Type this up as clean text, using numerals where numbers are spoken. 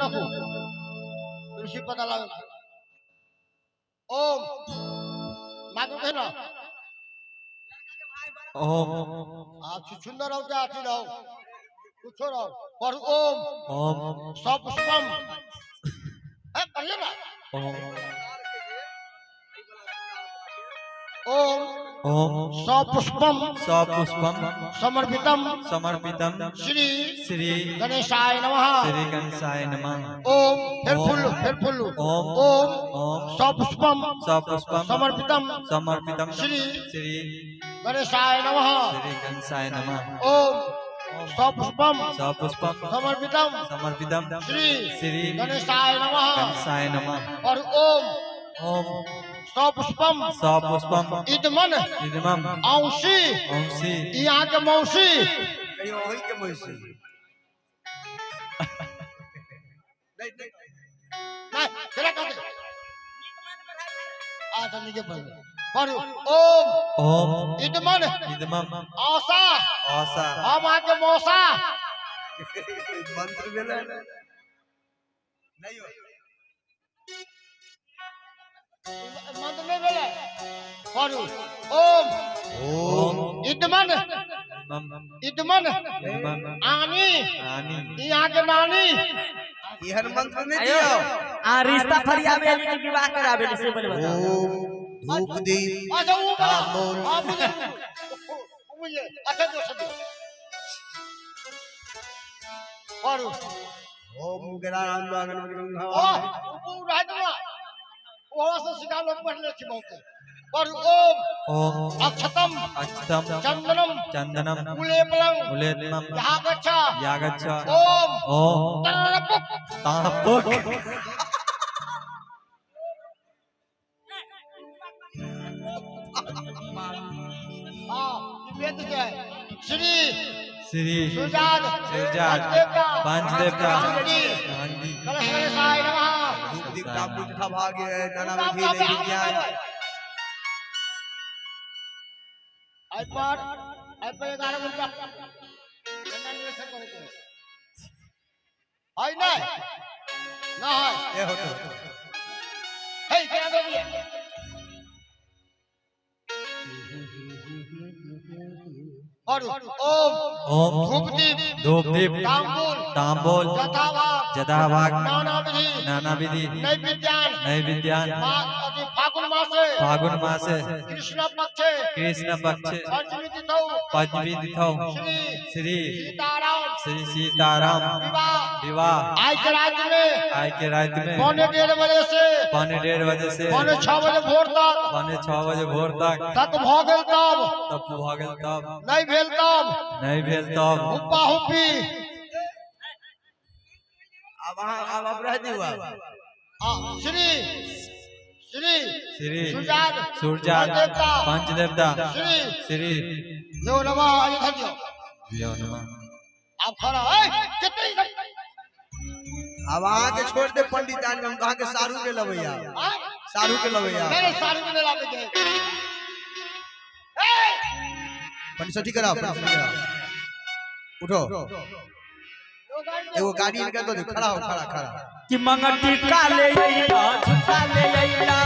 रखू। तुलसी पता लागल। ओम मागू के ना। ओम। आप सुंदर रहो चाहे अथी रहो, कुछो रहो, पर ओम। ओम। सपुष्पम ए पढ़िए ना। ओम। ओम। ओम। सपुष्पम। सपुष्पम। समर्पितम। समर्पितम। श्री। श्री। गणेशाय नमः। श्री गणेशाय नमः। ओम फिर ओम। फुल फिर फुल। ओम। ओम। ओम। सपुष्पम। सपुष्पम। समर्पितम। समर्पितम। श्री। श्री। गणेशाय नमः। श्री गणेशाय नमः। ओम सपुष्पम। सपुष्पम। समर्पितम। समर्पितम। श्री। श्री। गणेशाय नमः। गणेशाय नमः। और ओम। ओम। सपुष्पम। सपुष्पम। इदमन। इदमम। औंसी। औंसी। यहाँ के मौसी। कहियो ओहि के मौसी। नहीं नहीं। नहीं, तेरा कहते। आ चल के पढ़। पढ़ ओम। ओम। इदमन। इदमम। औसा। औसा। हम आके मौसा। मंत्र भेलै नहीं हो। मंत्र नहीं भेलै। पढ़ू ओम। ओम। इदमन। इदमम। इदमन। इदमम। आनी। आनी। यहाँ के नानी। एहन मंत्र नहीं दियो। आ रिश्ता फरियावे कि विवाह करावे से बोले बताओ। ओम धूप दीप। अच्छा वो बोला। तांबूल। हाँ बुझे बुझे। अच्छा जो सब। पढ़ू। ओम गणानां गणपतिं ओ वो राज में वहां से सिखा लोग पढ़ ले छी बहुत। पढ़ू ओम। ओम। अक्षतम। अक्षतम। चंदनम। चंदनम। कुलेपलम। कुलेपलम। यागच्छ। यागच्छ। ओम। ओम। तरपुक। तापुक। हाँ वेद से है। श्री। श्री। सुजात। सुजात। पंचदेवता। पंचदेवता। गांधी। गांधी। कलश गणेशाय नमः। धूप दीप तांबूल तथा भाग्य नाना विधि नैवेद्याय। आई पर 11 घंटा है नहीं ना है। ए होतो। हे क्या बोलिए। और ओम। ओम। धूप दीप। धूप दीप। तांबूल। तांबूल। जथाभाग। जथाभाग। नाना विधि। नाना विधि। नैवेद्यान। नैवेद्यान। फागुन मासे। फागुन मासे। कृष्ण पक्षे। कृष्ण पक्षे। पंचमी तिथौ। पंचमी तिथौ। श्री। श्री। सीताराम। श्री सीताराम। विवाह। विवाह। आई के रात में। आई के रात में। 1:45 बजे से। 1:45 बजे से। 5:45 बजे भोर तक। 5:45 बजे भोर तक। तक भ गेल तब। तब भ गेल तब। नहीं भेल तब। नहीं भेल तब। हुप्पा हुप्पी। अब अहाँ अब रह दियौ आब। श्री। श्री। श्री। सुजात। सुरजात। पंचदेवता। पंचदेवता। श्री। श्री। यो नमः इधर दियो। यो नमः। आप खड़ा है कितने अब अहाँ के छोड़ दे पंडित आन, हम अहाँ के सारू के लबैया। सारू के लबैया। नहीं सारू के नहीं लाबे के। पंडित सठी कराओ, पंडित सठी कराओ। उठो। एगो गाड़ी इनका दो, खड़ा हो, खड़ा खड़ा। कि मंगटी का ले अइला, झुका ले अइला।